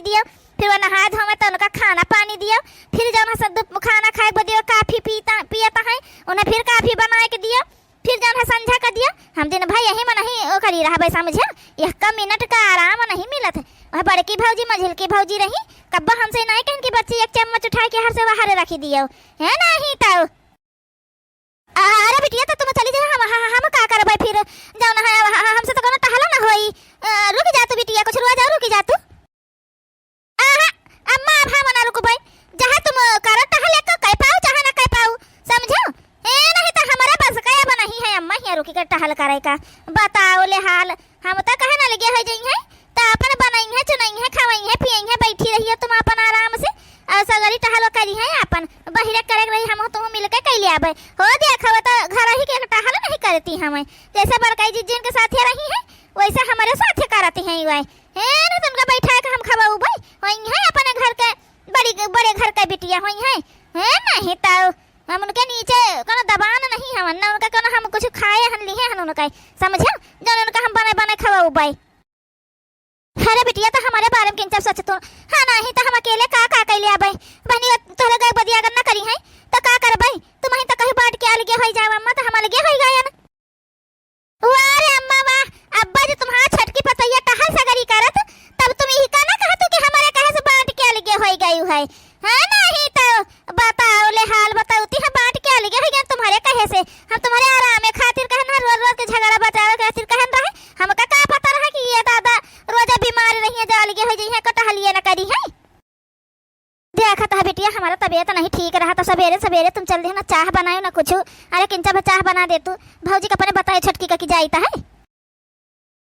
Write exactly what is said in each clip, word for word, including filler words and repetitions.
दियो, फिर वो नहाए धोवे तो उनका खाना पानी दियो, फिर जौन है सब दु-, खाना खाए के बाद वो काफी पीता, पियत है, उन्हें फिर काफी बनाए के दियो, फिर जौन है संझा का दियो। हम दिन भर यही में नहीं वो करी रहबे, समझे? एक मिनट का आराम नहीं मिलत है। वह बड़की भौजी, मझिलकी भौजी रही, कब्बो हमसे नहीं कहन कि बच्ची एक चम्मच उठाए के हर से वहारे रखी दियो, है नहीं तो। अरे बिटिया, तो तुम चली जाओ, हम, हम, हम का करबै फिर? जाओ ना, हम, हम, हमसे तो कोनो टहला ना होई। अ, रुक जा तू बिटिया, कुछ रुआ जाओ, रुक जा तू। आहा, अम्मा, अब हम ना रुकबै। जहाँ तुम करो टहल, एक कह पाऊ, चाहे ना कह पाऊ, समझो? ए, नहीं तो हमारे बस का अब नहीं है अम्मा, हियाँ रुकी के टहल करे का। बताओ ले हाल, हम तो कहे ना लगे हो जइहैं, तो अपन बनइहैं, चुनइहैं, खवइहैं, पियइहैं, बैठी रहियो तुम अपन आराम से, और सगरी टहलो करिहैं अपन, बहिरे करे के रही, हम तुम मिलके कैले आबे। हो देखो, तो घर ही के टहल नहीं करती हमें, जैसे बड़काई जिज्जिन के साथे रही हैं, वैसे हमारे साथे करती हैं वही। हे ना तुमका बैठा के हम खवाउबै, वही है अपने घर के बड़ी, बड़े घर के बिटिया होइहैं, हे नहीं तो हम उनके नीचे कोनो दबान नहीं हवन, ना उनका कोनो हम कुछ खाए हन, लिहे हन उनका, समझो? जौन उनका हम बने बने खवाउबै। अरे बिटिया, तो हमारे बारे में किंचब सोच तू। हाँ, नहीं तो हम अकेले का, का कैले आबै? बहनी, तोहरे गए बदिया अगर ना करिहैं, तो का करबै? तुम ही तो कहीं बांट के अलगे होई जाओ अम्मा, तो हम अलगे होई गए ना। वाह रे अम्मा वाह, अब्बा जी तुम्हार छटकी पतोहिया टहल सगरी करत, तब तुम यही का ना कहतू कि हमारे कहे से बांट के अलगे होई गई है? हाँ, नहीं तो बताओ ले हाल, बताओ ती हम बांट के अलगे होई गए तुम्हारे कहे से। हम तुम्हारे आराम खातिर कहे ना, रोज रोज के झगड़ा बचावे खातिर कहन रहे, हमका का पता रहा कि ये दादा रोज बीमार रही है, जो अलगे हो जाई है, कटहलिए न करी है। देखत ह बिटिया, हमारा तबीयत नहीं ठीक रहा, तो सबेरे सबेरे तुम चल दे ना, चाह बनायो ना कुछ। अरे किंचा भर चाह बना दे तू, भौजी के अपने बताए छोटकी का कि जाइत है।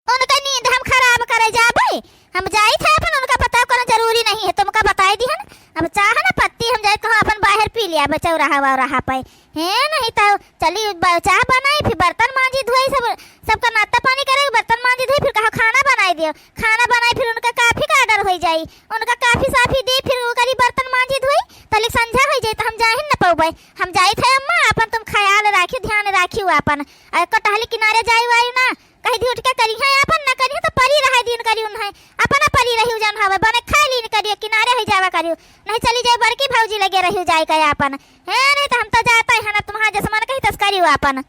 उनका नींद हम खराब करे जाबे? हम जाइत है अपन, उनका बताओ कोनो जरूरी नहीं है, तुमका बताए दिहन। अब चाह ना पत्ती हम जाइत कहूँ अपन बाहर पी लिया बे चौराहा वौराहा पे। हे नहीं तो चली ब-, चाह बनाई, फिर बर्तन मांजी धोई, सब, सबका नाश्ता पानी करे, बर्तन मांजी धोई, फिर कहा खाना बनाई दियो, खाना बनाई, फिर उनका काफी का order होई जाई, उनका काफी साफी दी, फिर वो करी बर्तन मांजी धोई, तलिक संझा होई जाई, तो हम जाहिन न पौबै। हम जाइत है अम्मा, अपन तुम ख्याल राखी, ध्यान राखी अपन, और कटहली किनारे जाई वाई ना, कहीं दी उठ के करी है अपन, ना करी है तो परी रहे दिन करी उन्हें, अपना परी रही जन हवे, बने खाए लीन करियो, किनारे ही जावा करियो, नहीं चली जाए बड़की भौजी लगे रही जाए के अपन। हे, नहीं तो हम तो जाता है ना, तुम्हारा जसमान कहीं तस्करी हुआ अपन।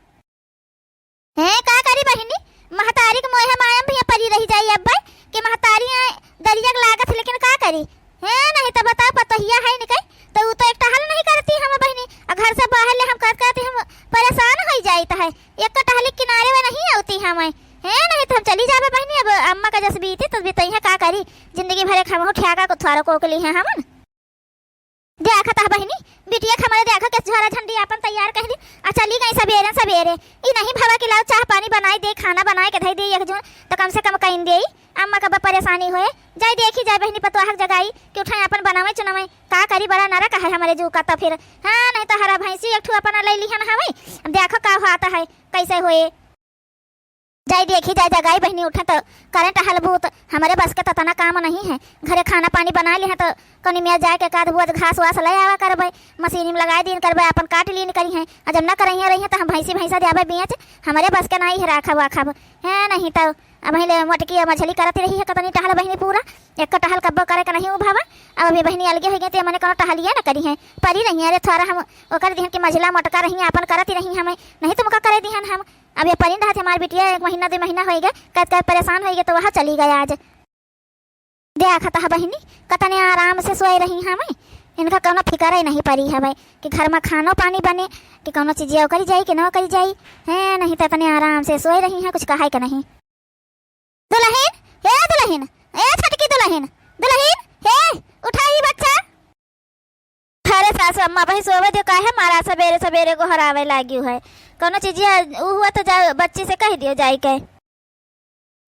हे, का करी बहिनी, महतारी के मोहे माया में भी परी रही जाई अब, कि महतारी आए दरिया के लागत, लेकिन का करी? हे, नहीं तो बताओ, पतोहिया है निकई, तो उ तो एक टहल नहीं करती हम बहिनी, आ घर से बाहर ले हम कर करती हम परेशान हो जाइत है, एक टहली किनारे में नहीं आती हम। हे, नहीं तो हम चली जाबे बहिनी, अब अम्मा का जस बीती तो बीतई है, का करी, जिंदगी भर एक हम ठेका को थ्वारो कोकली है हमन। देखत ह बहिनी, बिटिया के हमरे देखो के झोरा झंडी आपन तैयार कइली, आ चली गई सबेरे सबेरे। ई नहीं भवा कि लाओ चाह पानी बनाई दे, खाना बनाए के धई दे एक जून, तो कम से कम कइन दे। अम्मा का बा परेशानी होए, जाई देखी जाए बहिनी पतोह के जगाई कि उठाई आपन बनावे चुनावे, का करी बड़ा नरक है हमरे जू का तो फिर। हाँ, नहीं तो हरा भैंसी एक ठू अपना ले लिहन हवे, अब देखो का होत है, कैसे होए। जाई देखी जाए जगाई बहिनी उठे तो करें टहल बूत, हमरे बस के ततना काम नहीं है। घरे खाना पानी बनाए लिहे तो कौनी में जाए के काद बुआज घास वास ले आवा करबे, मशीनी में लगाए दीन करबे, आपन काट लीन करी हैं। आ जब ना करइया रही हैं तो हम भैंसी भैंसा जाबे बेच, हमरे बस के नहीं है राखब वाखब। है नहीं तो अब ले मोटकी मछली करत रही है कतनी टहल बहिनी पूरा, एक टहल कब्बो करे के नहीं उभावा। अब अभी बहिनी अलगे हो गई तो मने कोनो टहलिए ना करी हैं, परी रही हैं। अरे थोड़ा हम ओकर दिहन के मझला मोटका रही हैं, आपन करत रही हमें, नहीं तुमका करे दिहन हम। अब ये परिन रहत हमार बिटिया एक महीना, दो महीना होइगे, कद कद परेशान होइगे, तो वह चली गया आज। देखत ह बहिनी, कतने आराम से सोए रही हमें, इनका कौनो फिकर ही नहीं परी हवे कि घर में खानो पानी बने, कि कौनो चीजिया करी जाई कि न करी जाई। हैं, नहीं तो इतने आराम से सोए रही हैं, कुछ कहा के नहीं। दुलहिन, हे दुलहिन, ए छोटकी दुलहिन, दुलहिन, हे, उठा ही बच्चा। अरे सासु अम्मा, अबहीं सोवे दियो, काहे मारा सबेरे सबेरे गोहरावे लागियो है? कौनो चीजिया उ हुआ तो जा, बच्ची से कह दियो जाई के।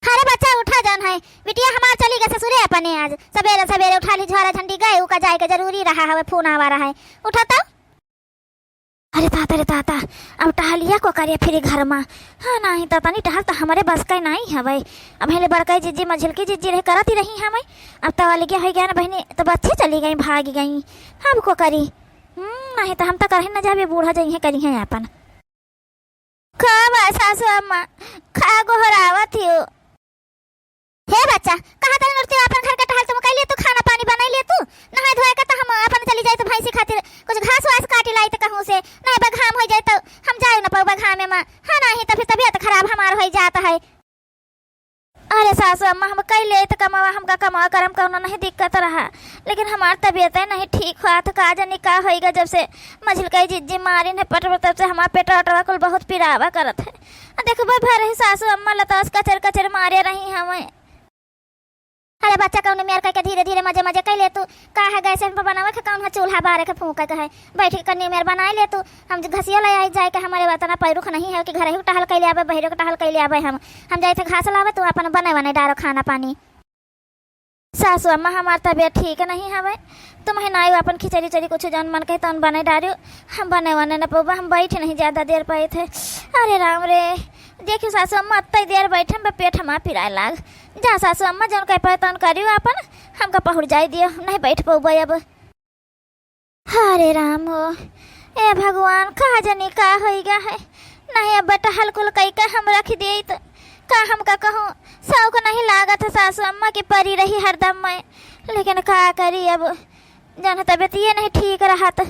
अरे बच्चा उठा जान है, बिटिया हमार चली गए ससुरे अपने आज, सबेरे सबेरे उठा ली, झोरा झंडी गए, उका जाए के जरूरी रहा हवे, फोन आवा रहा है, उठा तो। अरे ताता रे ताता, अब टहलिया को करे फिर घर में। हाँ, नहीं तो तनी टहल तो हमरे बस के नहीं हवे। अब हेले बड़काई जिज्जी, मझिलकी जिज्जी रहे, करत ही रही हमें। अब तो अलगे हो गया ना बहिनी, तो बच्ची चली गई, भाग गई। अब को करी? हम्म, नहीं तो हम तो कहीं न जाबे, बूढ़ा जइहे करी हैं अपन। का बा सासु अम्मा, का गोहरावत हो? हे बच्चा, कहाँ तक नृत्य अपन घर के टहल तुम कैली, तू खाना रहा, लेकिन हमार तबियते नहीं ठीक हुआ था। का जानी का होइगा, जब से मझिलकई जिज्जी मारिन है पटवा, तब से हमार पेटवा वेटवा कुल बहुत पिरावा करत है। आ देखबे भर ही सासू अम्मा लतास कचर कचर मारे रही हमें। अरे बच्चा, कौनो मेर कह के धीरे धीरे मजे मजे कइ ले तू। का है गैस पर बनावे के, कौन है चूल्हा बारे के फूंके के है? बैठ के कन्नी मेर बनाइ ले तू। हम घसियो ले आई जाए के, हमारे वतना पैरुख नहीं है कि घर ही टहल कइ ले आवे, बहिरो के टहल कइ ले आवे। हम हम जाए थे घास लावे, तू अपन बने बने डारो खाना पानी। सासू अम्मा, हमार तबियत ठीक नहीं हवे, तुम ही ना आयो अपन खिचड़ी उचड़ी कुछ जौन मन कहे तौन बने डारियो। हम बने वने न पउबा, हम बैठ नहीं ज्यादा देर पाए थे। अरे राम रे, देखियो सासू अम्मा, अत्ते देर बैठे में पेट हमार पिराए लाग। जा सासू अम्मा, जौन कह पाए तौन करियो अपन, हमका पहुड़ जाए दियो, नहीं बैठ पउबा अब। हरे राम हो, ए भगवान, का जानी का होइगा है। नहीं अब टहल कुल कई के हम रख देइत, का हमका कहूँ, शौक नहीं लागत है सासू अम्मा के परी रही हरदम मैं, लेकिन का करी अब, जौन तबियत ये नहीं ठीक रहत।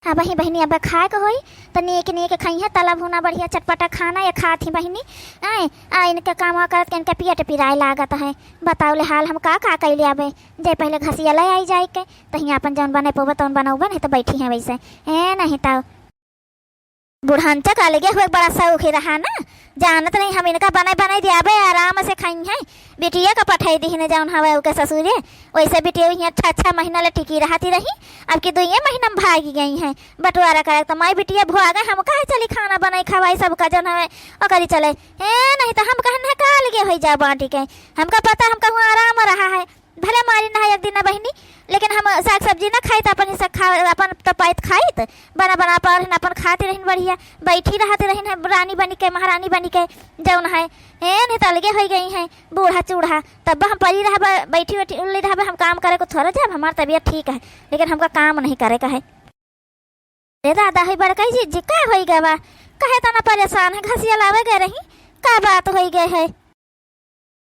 अब ही बहिनी, अब खाए के होई त नीक नीक खइहे, तला भुना बढ़िया चटपटा खाना ये खात ही बहिनी। आए, आ इनके काम करत के इनके पेट पिराए लागत है। बताओ ले हाल, हम का का कैले आबे, जे पहले घसिया ले आई जाए के, तहीं अपन जौन बने पउबे तौन बनउबे, नहीं तो बैठी हैं वैसे। ए नहीं तो बुढ़ानचा का लगे हुए बड़ा शौक ही रहा ना, जानत नहीं हम इनका बने बने दियाबे, आराम से खाई हैं। बिटिया का पठाई दीहिन जौन हवे ओके ससुरे, वैसे बिटिया यहाँ छः छः महीना ले टिकी रहती रही, अब की दुइये महीना में भागी गई हैं। बंटवारा करे तो माई बिटिया भुआ गए, हम काहे चली खाना बनाई खवाई सबका जौन हवे ओकरी चले। ए नहीं तो हम कहन है का लगे होई जा बाटी के, हमका पता, हम कहूँ आराम रहा है। भले मारी ना है एक दिन ना बहिनी, लेकिन हम साग सब्जी ना खाइत, अपन ही साग खा, अपन तो पाइत खाइत, बना बना पर अपन खाती रहिन बढ़िया, बैठी रहती रहिन है रानी बनी के, महारानी बनी के, जौन है। ए नहीं तो अलगे होई गई हैं बूढ़ा चूढ़ा, तब हम परी रहबे, बैठी बैठी उल्ली रहबे, हम काम करे को थोड़ा जाब, हमार तबियत ठीक है, लेकिन हमका काम नहीं करे का है। अरे दादा, है बड़कई जिज्जी, का होई गवा? काहे तना परेशान है? घसिया लावे गए रही, का बात होई गए है?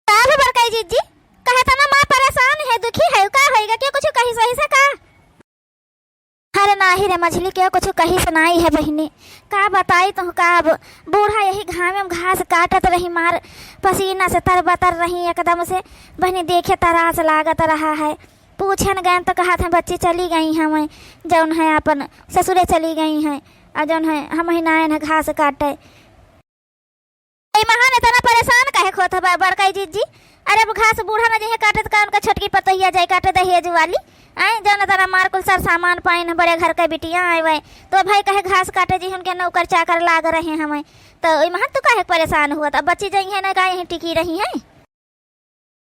का हो बड़कई जिज्जी, काहे तना माँ परेशान है, दुखी है, का होई गए? क्यों कुछ कही सही से का? अरे नाही रे मझली, क्यों कुछ कही से नाही है बहिनी, का बताई तुहका। अब बूढ़ा यही घामे में घास काटत रही, मार पसीना से तरबतर रही एकदम से बहिनी, देखे तरास लागत रहा है। पूछन गए तो कहत हैं बच्ची चली गई हैं, वहीं जौन है अपन ससुरे चली गई हैं, और जौन है हम ही ना आयन है घास काटे। ए महान, इतना परेशान काहे होत हवा बड़कई जिज्जी? अरे अब घास बूढ़ा न जइहे काटे त का उनका छोटकी पतोहिया जाए काटे दहेज वाली? आए जौन इतना मार कुल सर सामान पाइन है बड़े घर के बिटिया आए वै, तो भाई कहे घास काटे जी उनके नौकर चाकर लाग रहे हैं वै। तो ए महान तू काहे परेशान हुआ? अब बच्ची जइहे न का यहीं टिकी रही हैं?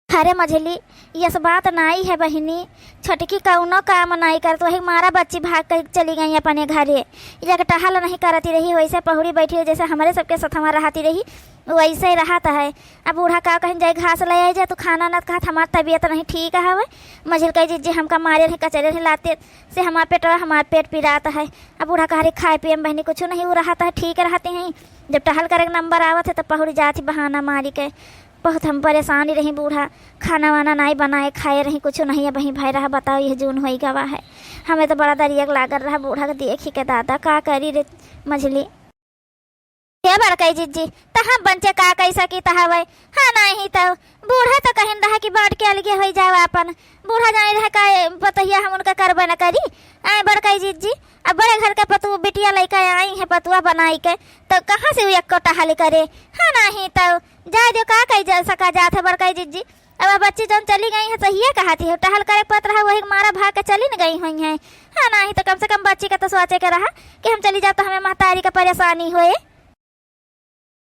अरे मझली, यस बात नाई है बहिनी, छोटकी कउनो काम नाई करत, वही मारा बच्ची भाग के चली गई अपने घरे। एक टहल नहीं करती रही, वैसे पहुड़ी बैठी रही, जैसे हमरे सबके सथवा रहती रही, वैसे ही रहत है। अब बूढ़ा का कहिन जाए घास ले आई जा, तू खाना न खात, हमार तबियत नहीं ठीक हवे। मझिलकई जिज्जी हमका मारे रही, कचरे रही लाते से हमार पेटवा, हमार पेट पिरात है। अब बूढ़ा कह रही खाए पिए में बहिनी कुछ नहीं, वो रहत है, ठीक रहते हैं। जब टहल करे के नंबर आवत है तब पहुड़ी जात ही बहाना मारी के। बहुत हम परेशान ही रही बूढ़ा, खाना वाना नाई बनाए खाए रही, कुछ नहीं अब ही भय रहा। बताओ यह जून होई गवा है, हमें तो बड़ा दरिया लागल रहा बूढ़ा के देखी के दादा, का करी रे मझली। हे बड़कई जिज्जी, त हम बंचे का कई सकी त हवे? हाँ नहीं तो बूढ़ा तो कहिन रहा कि बांट के अलगे होई जाओ आपन, बूढ़ा जाने रहा का पतोहिया हम उनका करबे न करी। आए बड़कई जिज्जी, अब बड़े घर के पतु बिटिया लइका आई है पतुआ बनाई के, तो कहाँ से उ एक्को टहल करे? हाँ नहीं तो जाए दो, का कही जा सका जात है बड़कई जिज्जी। अब बच्ची जौन चली गई है, सहिए कहती है, टहल करे पत रहा, वही मारा भाग के चली न गई हुई है। हाँ, नाही तो कम से कम बच्ची का तो सोचे के रहा कि हम चली जाब तो हमें महतारी का परेशानी होए।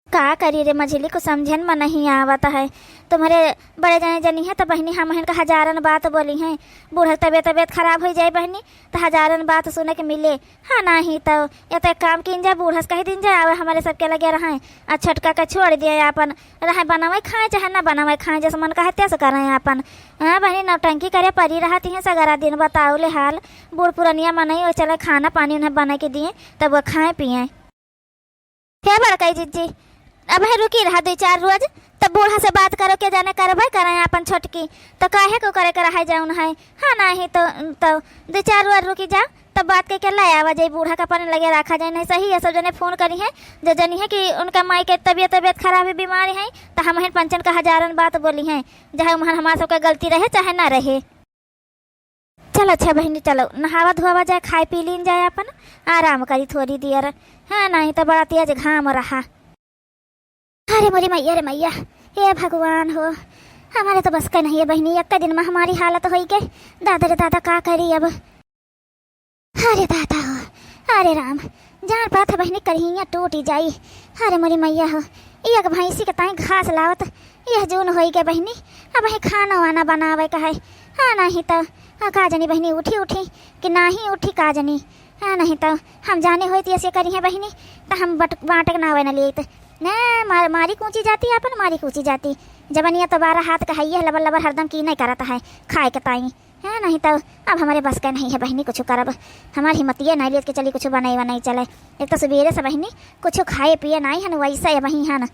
का करी रे मझली, कुछ समझन में नहीं आवत है। तुम्हरे बड़े जने जनी है तो बहिनी हम हन का हजारन बात बोली हैं। बूढ़ा तबियत, तबियत खराब हो जाए बहिनी तो हजारन बात सुने के मिले। हाँ, नाही तो या तो एक काम कीन जाए, बूढ़ा से कह दीन जाए, आवे हमरे सबके लगे रहे, आ छोटका के छोड़ दिए, आपन रहे बनावे खाए चाहे ना बनावे खाए, जैसे मन कहे तैसे करें आपन। हाँ बहिनी, नौटंकी करे परी रहती हैं सगरा दिन, बताओ ले हाल। बूढ़ पुरनिया मनई, वो चले खाना पानी उन्हें बना के दिए, तब वो खाए पिए। हे बड़कई जिज्जी, अब है रुकी रहा दो चार रोज, तब बूढ़ा से बात करो के जाने करबे करें आपन छोटकी, तो काहे को करे के रहे जाउन है। हाँ, नाही तो, तो दो चार रोज रुकी जा, तब बात कइके लै आवा जाई, बूढ़ा का अपने लगे रखा जाई, नहीं सही है, सब जने फोन करिहैं, जो जनिहैं कि उनका माई के तबियत, तबियत खराब है, बीमार है, त हमहिन पंचन का हजारन बात बोलिहैं, चाहे उमहन हमार सबका गलती रहे, चाहे ना रहे। चलो अच्छा बहिनी, चलो नहावा धोवा जाए, खाए पी लीन जाए, अपन आराम करी थोड़ी देर। हाँ, नहीं त बड़ा तेज घाम रहा। अरे मोरी मैया रे मैया, हे भगवान हो, हमारे तो बस का नहीं है बहिनी, एक दिन में हमारी हालत होई के, दादा रे दादा, का करी अब। अरे दादा हो, अरे राम, जान पात है बहिनी, करिहिया टूटी जाई। अरे मोरी मैया हो, एक भैंसी के ताई घास लावत यह जून होई के बहिनी, अबहीं खाना वाना बनावे का है। हाँ, नहीं तो, हाँ, का जनी बहिनी उठी उठी कि नाही उठी, का जनी। हाँ, नहीं तो हम जाने होइत ऐसे करिहैं बहिनी, त हम बट-, बाँटे के नावे न लेत। ने मार-, मारी कूची जाती, अपन मारी कूची जाती। जबनिया तो बारह हाथ का हइये है, लबर लबर हरदम की नहीं करत है खाए के ताई। हाँ, नहीं तो अब हमरे बस के नहीं है बहिनी कुछ करब। हमार हिम्मतिये नहीं लेत कि चली कुछ बनाई वनाई चले। एक तो सुबेरे से बहिनी कुछ खाए पिए नहीं हन, वैसे अबहीं हन।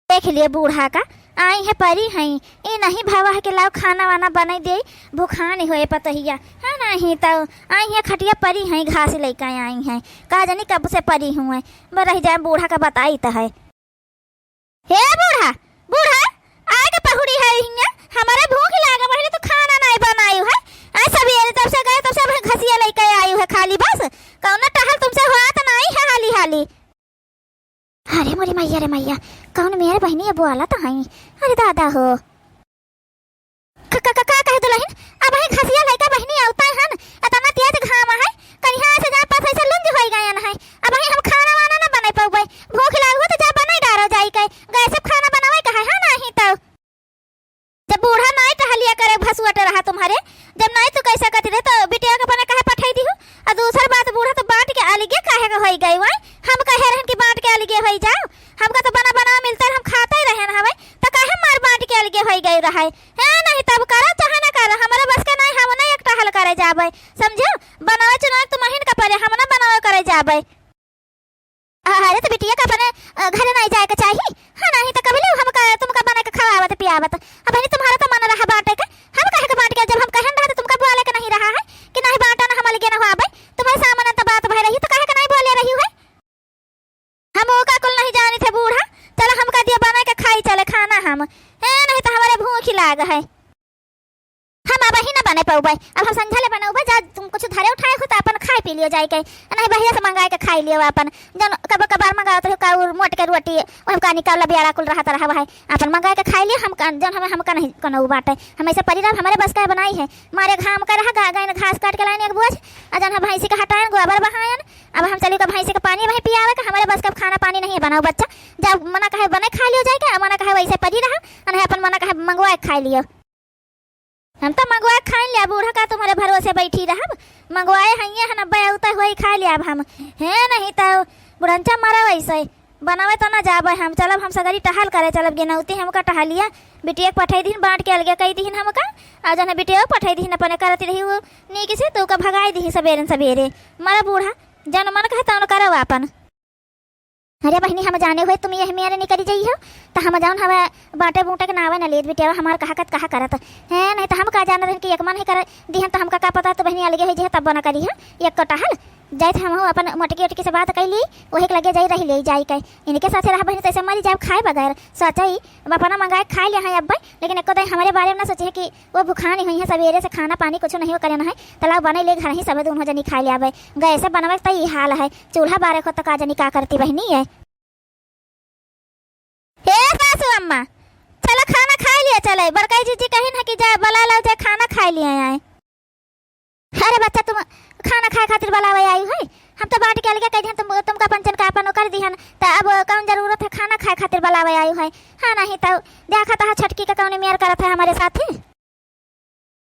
देख लिए बूढ़ा का, आई है परी हैं, ई नहीं भवा है कि लाओ खाना वाना बनाई दे, भुखानी होए पतोहिया। हाँ, नहीं तो आई है खटिया परी हैं, घास लइके आई हैं, का जनी कब से परी हुए। ब-, रह जाए बूढ़ा का बताई त है। हे बूढ़ा, बूढ़ा, आए के पहुड़ी है हियाँ, हमारे भूख लागे, पहले तो खाना नहीं बनाई है। आई सबेरे जब से गए तब से अबहीं घसिया लइके आई है खाली बस, कौनो टहल तुमसे होत नहीं है हाली हाली। अरे मोरी मैया रे मैया, कौन मेरे बहिनी ये बोला तो हई। अरे दादा हो, क-, क-, क-, का कहे दुलहिन, अबहीं घसिया लइके बहिनी अउतै हन, एतना तेज घाम है, कनिहा से जा पास ऐसे लुंज होई गयन है, अबहीं हम खाना वाना ना बनाई पउबै, भूख लागो तो जा बनाई डारो जाई के, गैस पे खाना बनावे का है, हाँ नहीं तो। जब बूढ़ा नाई टहलिया करे भसुअट रहा तुम्हारे, जब नाई तू कह सकत रहे तो बिटिया के अपने कहे पठाई दिहु। आ दूसर बात, बूढ़ा तो बाँट के अलगे काहे के होई गई वाई? हम कहे रहन कि बाँट के अलगे होई जाओ, हमका तो बना बना मिलता हम खाते रहन हवे, तो काहे मार बाँट के अलगे होई गई रहे? हैं, नहीं तब करो चाहे ना करो, हमारे बस के नहीं, हम नहीं एक टहल करे जाबे, समझो? बनावे चुनावे तुम्हें का परे, हम ना बनावे करे जाबे। अरे तो बिटिया का अपने, अ, घरे नहीं जाए के चाही? हाँ, नहीं तो कभी ले हम का, तुमका बना के खवावत पियावत। अब नहीं तुम्हारा तो मन रहा बाँटे के, हम काहे के बाँट के, जब हम कहन रहा तो तुमका बोले के नहीं रहा है कि नहीं बाँटा ना, हम अलगे ना हुआबे। तुम्हारे सामने तो बात भय रही तो काहे के नहीं बोले रही है? हम ओका कुल नहीं जानी थे बूढ़ा, चलो हमका दिया बना के खाई चले खाना हम। ए, नहीं तो हमारे भूख लाग है। हम अबही ना बने पउबे, अब हम संझा ले बनउबे, जा तुम कुछ धरे उठाए हो तो अपन खाए पी लियो जाए के, नहीं बहिया से मंगाए के खाई लियो अपन, जन कब कबार मंगावत रहो काउर मोट के रोटी, वह का निकाल बियारा कुल रहत रहा है, अपन मंगाए के खाई लियो, हम का, जन हमें हमका नहीं कोनो बाटे, हम ऐसे परी रहा, हमारे बस का बनाई है, मारे घाम का रहा, गा-, गए घास काट के लाइन एक बोझ, आ जन हम भैंसी के हटायन, गोबर बहायन, अब हम चली का भैंसी के पानी वहीं पियावे का, हमारे बस का खाना पानी नहीं है, बनाओ बच्चा, जब मना कहे बने खा लियो जाए के, मना कहे वैसे परी रहा, नहीं अपन मना कहे मंगवाए के खाई लियो। हम तो मंगवाए खाई लिया, बूढ़ा का तुम्हारे भरोसे बैठी रहब, मंगवाए हइये हन, अब्बे अउते होई खाई लिया अब हम। हे नहीं तो बुढ़ंचा मरा वैसे, बनावे तो ना जाबे हम, चलब हम सगरी टहल करे, चलब गिनौती हमका टहलिया, बिटिया के पठाई दीहिन, बाँट के अलगे कई दीहिन हमका, आ जन बिटिया के पठाई दीहिन अपने करती रही वो नीक से, तो का भगाई दीही सबेरे सबेरे। मरा बूढ़ा, जन मन कहे तौन करब आपन। अरे बहिनी, हम जाने हुए तुम यह मेरे नहीं करी जाई हो, तो हम जौन हवे बाँटे बूँटे के नावे न लेत बिटिया, हमार कहा कत कहा करत है, नहीं तो हम का जान रहन कि एक मन ही कर दिहन, तो हमका का पता, तो बहिनी अलगे हो जे तब न करी है, एक कटहल जाइत हम अपन मोटकी ओटकी से बात कैली, वही के लगे जाई रही ले जाई के, इनके साथे रह बहिनी, तैसे मरी जाए खाए बगैर, सोचा ही अपना मंगाए खाए ले हैं अब, लेकिन एको दाई हमारे बारे में ना सोचे है कि वो भुखानी हुई है, सबेरे से खाना पानी कुछ नहीं करे ना है, तलाव बने ले घर ही सब दोनों जनी खाए ले आवे, गैस बनवे त ई हाल है, चूल्हा बारे को तो का जनी का करती बहिनी है। ए सासू अम्मा, चलो खाना खाए लिया चले, बड़काई जीजी कहिन है कि जा बला लाओ, जा खाना खाए लिया आए। अरे बच्चा, तुम खाना खाए खातिर बलावे आई है, हम तो बाँट के अलगे कह दिहन, तुम, तुमका पंचन का अपन कर दिहन, तो अब कौन जरूरत है खाना खाए खातिर बलावे आई है? हाँ, नहीं तो देखा तो छोटकी का कौन मेर करत है हमारे साथे।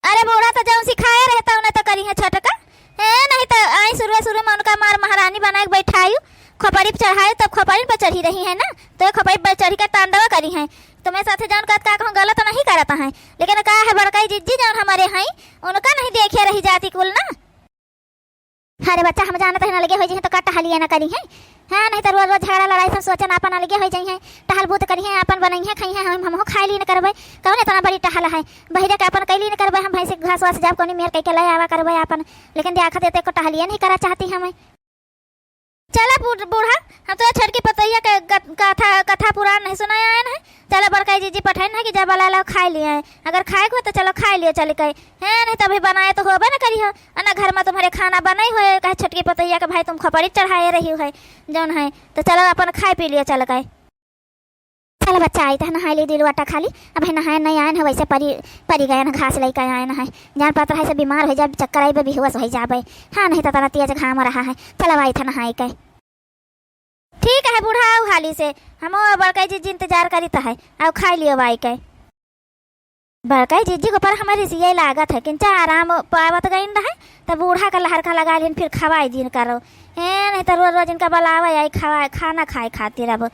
अरे बूढ़ा तो जौन सिखाए रहे तौने तो करी है छोटका। ए, नहीं तो आई शुरू शुरू में उनका मार महारानी बनाए के बैठायु, खोपड़ी पे चढ़ायु, तब खोपड़ी पे चढ़ी रही है ना, तो ये खोपड़ी पे चढ़ी के तांडव करी है। तुम्हें साथे जौन कहत का कहूँ गलत नहीं करत है, लेकिन का है बड़काई जिज्जी जौन हमारे हैं, उनका नहीं देखे रही जाती कुल ना। अरे बच्चा, हम जानत है ना लगे हो जी तो कट हलिए ना करी है। हाँ, नहीं तो रोज रोज झगड़ा लड़ाई सब सोचन आपन अलगे होइ जइहैं। टहल बूत करिहैं, आपन बनइहैं खइहैं, हम हमहू खाइ लीन करबै। कौन एतना बड़ी टहल है, बहिरे के आपन कइ लीन करबै। हम भैंसी के घास वास जाब कौनी मेर कइ के लै आवा करबै आपन। लेकिन देखत एते को टहलिए नहीं करा चाहती हमै। चला बूढ़-, बूढ़ा, हम तो छोटकी पतोहिया के ग-, कथा, कथा पुराण नहीं सुनाए आएन है। चला बड़काई जीजी पठाइन है कि जा बलाए लाओ खाइ लियो। अगर खाए को हो तो चलो खाइ लियो चल के। हैं, नहीं तो अभी बनाए तो होबे न करी हो। अना घर मा तुम्हरे खाना बनइ होए, कहे छोटकी पतोहिया के भाई तुम खोपड़ी चढ़ाए रही हो, जौन है, तो चलो आपन खाइ पी लियो चल के। चल बच्चा, आई त नहाइ ली, दिलु आटा खाली। अबहीं नहाए नहीं आएन है, वैसे परी, परी गएन, घास लइके आएन है। जान पात रहे से बीमार होइ जाब, चक्कर आइबे, बेहोश होइ जाबे। हाँ, नहीं तो तना तेज घाम रहा है। चल अब आई त नहाइ के। ठीक है बूढ़ा, आउ हाली से। हमो बड़काई जीजी इंतजार करित है, आउ खाइ लियो बाई के। बड़काई जीजी के ऊपर हमरे रिसियाई लागत है, किंचा आराम पावत गइन रहे, त बूढ़ा का लहर का लगाइ लिहिन, फिर खवाइ दीन करो। ए, नहीं तो रोज रोज इनका बलावे आई खवा-, खाना खाए खातिर। अब